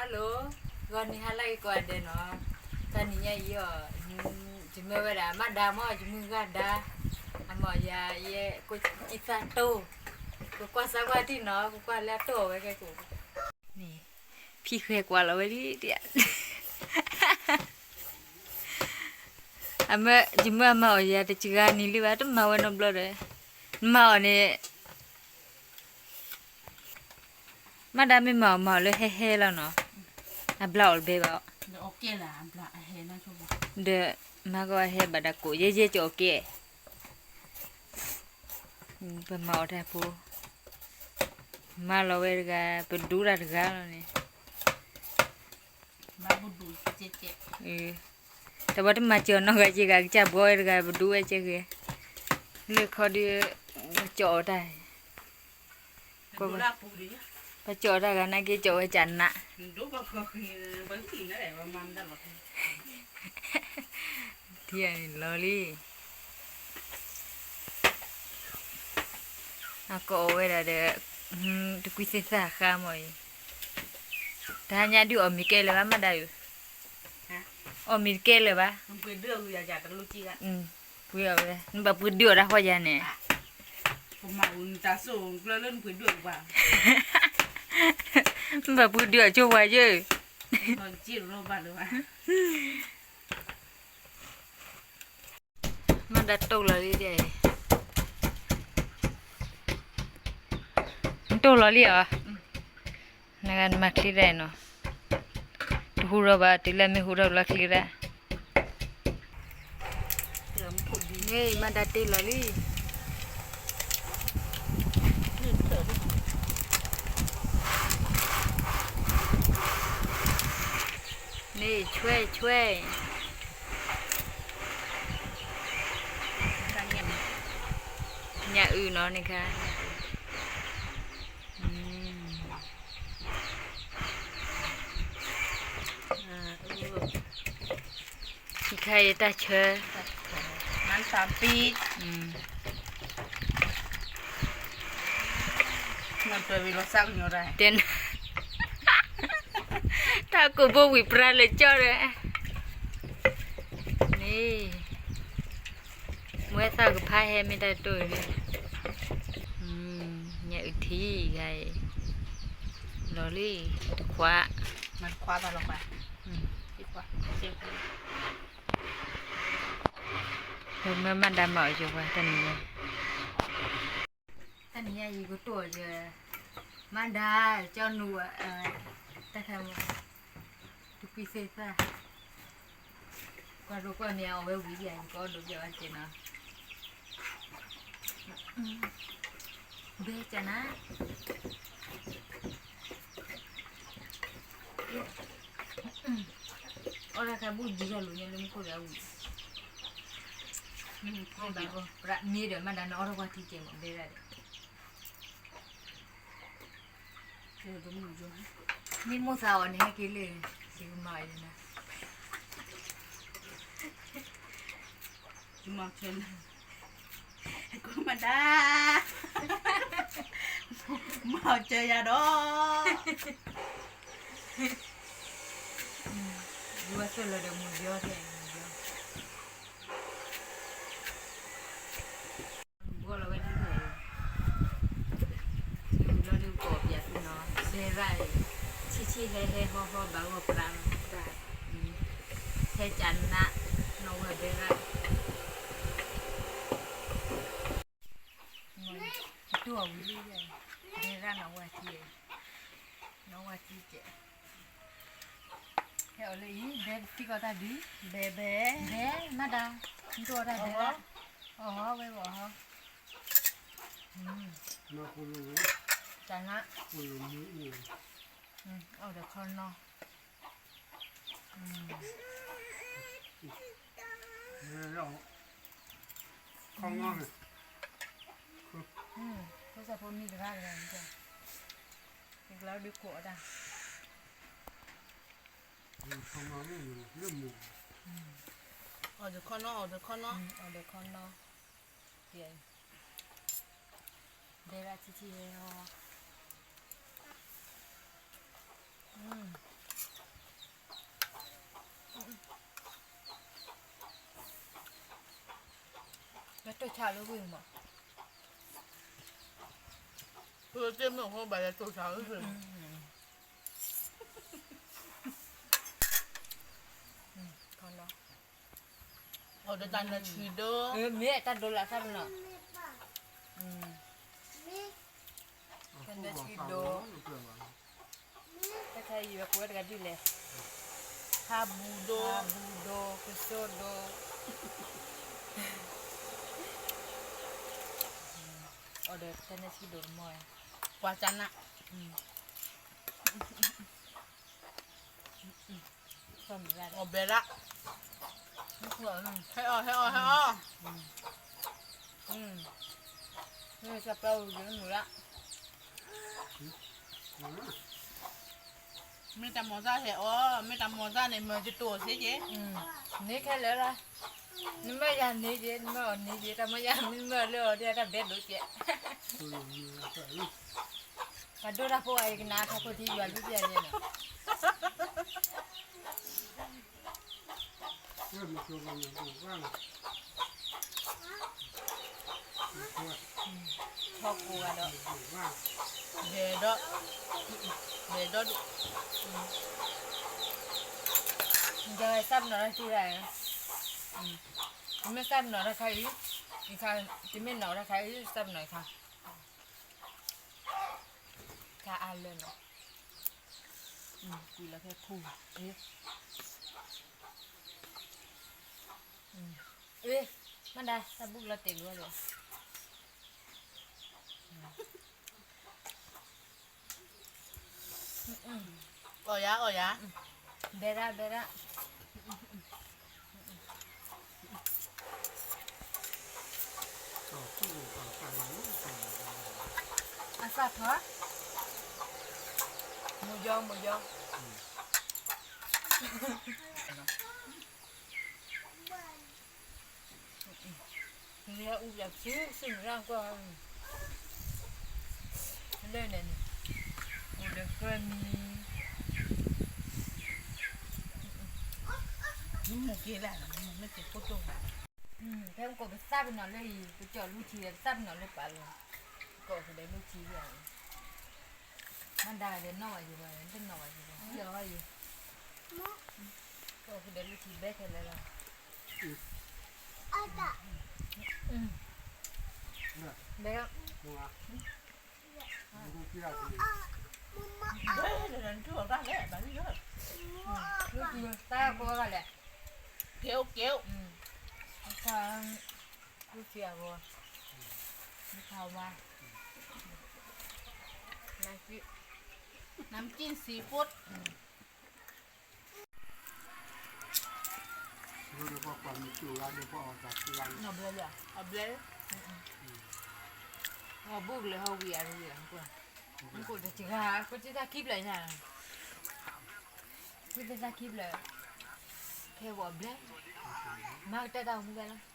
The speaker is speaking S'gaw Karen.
Hello, ဂီၤနံၤဟါလၢအဂ့ၤကိးဂၤဒဲးနီၤ, တနံၤညါအံၤအီၤ, ယမၢဝဲဒၣ်မၤဒါမ့ၢ် ယမုၢ်ဂၤဒါ, အမၤယၤယဲ ကိးသးတိၢ်, ကကွၢ်စၢ်ကွၢ်တံၢ်နီၤ, ကကွၢ်လၢအတိၢ်အီၤဝဲကဲကိး, ဖံဃဲကွၢ်လီၤဝဲလံ, အမၢ ယမၢအမၤအီၤယၤတစှၤနံၤလံဘၣ်, တမၤဝဲနီတဘျီဒီး, နမၤအီၤန့ၣ် မၤဒါမ့ၢ်မၤအီၤမၤအီၤလၢဟဲဟဲလီၤနီၤ, အဘျါအီၤတဘဲဘၣ်အီၤ, ဒီးမၤကီးအဟဲဘၣ်ဒၣ်ကိးယဲယဲကၠီၤကဲ, ပမၤအီၤတၢ်ဖိ, မၤလီၤဝဲတဂၤ ပဒူတၢ်တဂၤလီၤန့ၣ်, တဘၣ်တမၤစၢၤနီၢ်ဂၤက့ဂၤကစၢ်ဘှီဝဲတဂၤ ပဒူဝဲကဲဂ့ၤ, လၢခီဒီး, ပကၠီၤအီၤတၢ် ပကၠီၤတၢ်ဂၤနာ်က့ ကၠီၤဝဲကနး, ထံန့ၣ်လီၤလံ, အကိးအီၤဝဲဒၣ်ဒီး, တကွံသ့ၣ်သၣ်ဃါမီၤအံၤ, တဟါညါဒုးအီၣ်မ့ၤကဲလၢၤဘၣ်မၤဒါဧၢ, အီၣ်မ့ၤတကဲလၢၤဘၣ်, ပှ့ၤအီၤဝဲ, နဘၣ်ပှ့ၤဒုးအီၤတၢ်ဃီယၤန့ၣ်, နဘၣ်ပှ့ၤဒုးအီၤကၠိပှၤယၢ, မၤဒါတိၢ်လီၤလံဒဲး, နတိၢ်လီၤလံဧါ, နဂၤနမၤချ့ဒၣ်နီၤ, တဟူထီၣ်ဘၣ် တုၤလၢမ့ၢ်ဟူထီၣ်လီၤချ့ဒၣ်, မၤဒါတ့ၢ်လီၤလံ, န့ၣ်ဆွဲဆွဲ, ညၣ်အုၣ်နီၤန့ၣ်ခါ, ခံခါအံၤတၢ်ဆၢ, တၢ်ကိးဘိဝံၤပြါလၢကၠီဒီး, န့ၣ် မွဲသၣ်ကဖးဟဲမ့ၢ်တၢ်တိၢ်အံၤန့ၣ်, ညၣ်အုၣ်ထံဂၤအံၤ, လီၤလံ, တခွး, မ့ၢ်မၤဒါမၤအီၤယိၤပှၤတနံၤညါ, တနံၤညါအံၤကတိၢ်အီၤယဲ, မၤဒါ, ကၠီနူ, တၢ်ခါမီ, တကွံသ့ၣ်သၣ်, ကွၢ်ဒိကွၢ်န့ၣ်အီၤဝဲဝံၤယၤ ယကအီၣ်ဒိးပျဲဝဲတက့ၢ်နီၤ, ဘဲကနၤ အီၣ်တၢ်ခါဘူၣ်ဒံထီၣ်လိာ်ညါလၢမူခိၣ်ဒီးအဝံၤ, မ့ၢ်ဒီးမၤဒါနအီၣ်ထီၣ်ကွၢ်ထံကဲမး ဘဲဒၣ်ဒီး, မ့ၢ်မိၣ်သးအီၤန့ၣ် ဟဲက့ၤလၢ, ယကမၤအီၤယနၤ, ယမၤအီၤ, ကမၤဒါ, မၤအီၤစၢၤယၤဒီး, ယဝဲဆှၢလီၤဒီးမုၢ်ယီၤသ့ၣ်, ဘှီလီၤဝဲဒ်န့ၣ်, လီၤဒုးကိးပျးသုနီၤ, ဘဲရၣ်အံၤ, ဆံးဆံးဟဲဟဲဟီဟီဘၣ်ဂီၢ်ပြးလီၤ, ဟဲကနး, နီၢ်ဝဲဘဲရၣ်, တိၢ်အီၤဝံၤလံ, ဘဲရၣ်နီၢ်ဝဲထံ, နီၢ်ဝဲထံကဲး, ဟဲအီၤလၢအံၤ ဘဲပသံကွၢ်တၢ်ဒုး, ဘဲဘဲ, ဘဲ, မၤဒါ, တိၢ်အီၤတၢ်ဒုး, အီၣ်ဟီဝဲအီၣ်ဟီ, တၢ်နး, အီၣ်ဒီးခီနီၤ, ခီနီၤ, ဖိသၣ်ဖိမံတဂၤတဂၤ, ယကလီၤဒုးကိးအီၤတၢ် အီၣ်ဒီးခီနီၤ, အီၣ်ဒီးခီနီၤ, အီၣ်ဒီးခီနီၤ, ဒဲဒၣ်ထံထံဟဲဟီ, လၢဝ့ၢ်မး, ဖုသ့ၣ်မ့ၢ်အိၣ်ဘၣ်လဲၤတိၢ်ဆါဝဲ, အီၣ်ဒီးတၢ်နၢၤဆံးဒိၣ်, မ့ၢ်တၢ်ဒိလၢ်သၣ်ပနီၣ်, တၢ်နၢၤဆံးဒိၣ်, တၢ်ခါအံၤဝဲကိးဝဲတဂၤဒ်လဲၣ်, ဟးဘူးဒိၣ်, ဟးဘူးဒိၣ်, ကစိၢ်ဒိၣ်, အီၣ်ဒီးတၢ်နၢၤဆံးဒိၣ်တမီၢ်, ပှၤကနၣ်, အီၣ်ဘဲဒၣ်, ဟဲအီၣ် ဟဲအီၣ် ဟဲအီၣ်, မ့ၢ်စပျီဝံၤက့ၤမုာ်ဒၣ်, မ့ၢ်တၢ်မီၤသၣ်ဟဲအီၣ်, မ့ၢ်တၢ်မီၤသၣ်န့ၣ် မၢယတိၢ်စ့က့ၤ, န့ၢ်ခဲလၢာ်လီၤ, နမၢယၤန့ၢ်က့ၤ, နမၢအီၤန့ၢ်က့ၤ, တၢ်မၢယၤမ့ၢ်မၢလၢအီၤဒ်တၢ်ဘဲဒိၣ်ကဲး, ပှၤဒိၣ်တၢ်ဖိအံၤကနၣ်ထီၣ်ဖိထံယွၤလူၢ်ပျဲၢ်န့ၣ် ထီၣ်ကိးဂၤဒီး, ဘဲဒီး, ဘဲဒီးဒိၣ်, ယသးပ့ၤနီၣ်တၢ်စုဒၣ်, မ့ၢ်သးပ့ၤနီၣ်တၢ်ခါအံၤ, ယခါ, တမ့ၢ်နီၣ်တၢ်ခါအံၤ သးပ့ၤနီၣ်ယခါ, ခါအါလၢာ်နီၤ, ကွံာ်လီၤဖဲဖူ, မ့ၢ်ဒၣ် တၢ်ဘူၣ်လီၤတဲာ်လီၤဒီး, အီၣ်ယၤ အီၣ်ယၤ, ဘဲဒၣ် ဘဲဒၣ်, အစၢ်ထီၣ်, မိၢ်ယီၤ မိၢ်ယီၤ, လဲၤအူယၤစုစုမုၢ်လၢ်ကွၢ်, လၢန့ၣ်န့ၣ်, အိၣ်ဒီးကြၢးမံၤ, မူက့ၤလၢ် မူမ့ၢ်က့ၤခိၣ်တိၢ်, ဖဲမကိးပသးပ့ၤနီၣ်လၢအံၤ ပကၠီၣ်လူထံဒီး ပသးပ့ၤနီၣ်လၢပာ်လီၤ, ကိးကဒီးလူထံယၤ, မၤဒါဒီးနီၣ်ဝဲယၤဘၣ် တနီၣ်ဝဲယၤဘၣ်, ယၤဝဲယၤ, ကိးကဒီးလူထံဘဲခဲလၢာ်လီၤ, ဘဲ လူၤတၢ်ကိးဂၤလဲၣ်, ကဲအိၣ်ကဲအိၣ်, လူၤတၢ်ကိးဂၤ, လူၤတၢ်ဝါ, น้ำจิ้มซีฟู้ด, အဘျဲၣ်, အဘျဲၣ်, အဘူၣ်ကလဲၤဟီဝံၤအရဝံၤ, မ့ၢ်ကိးတစှၤ, ကိးတၢ်ခံဖျၢၣ်ညါ, ကိးတၢ်ခံဖျၢၣ်, ခဲဂီၤအဘျဲၣ်, မၤကတၢၢ်တၢ်မူဝဲလီၤ.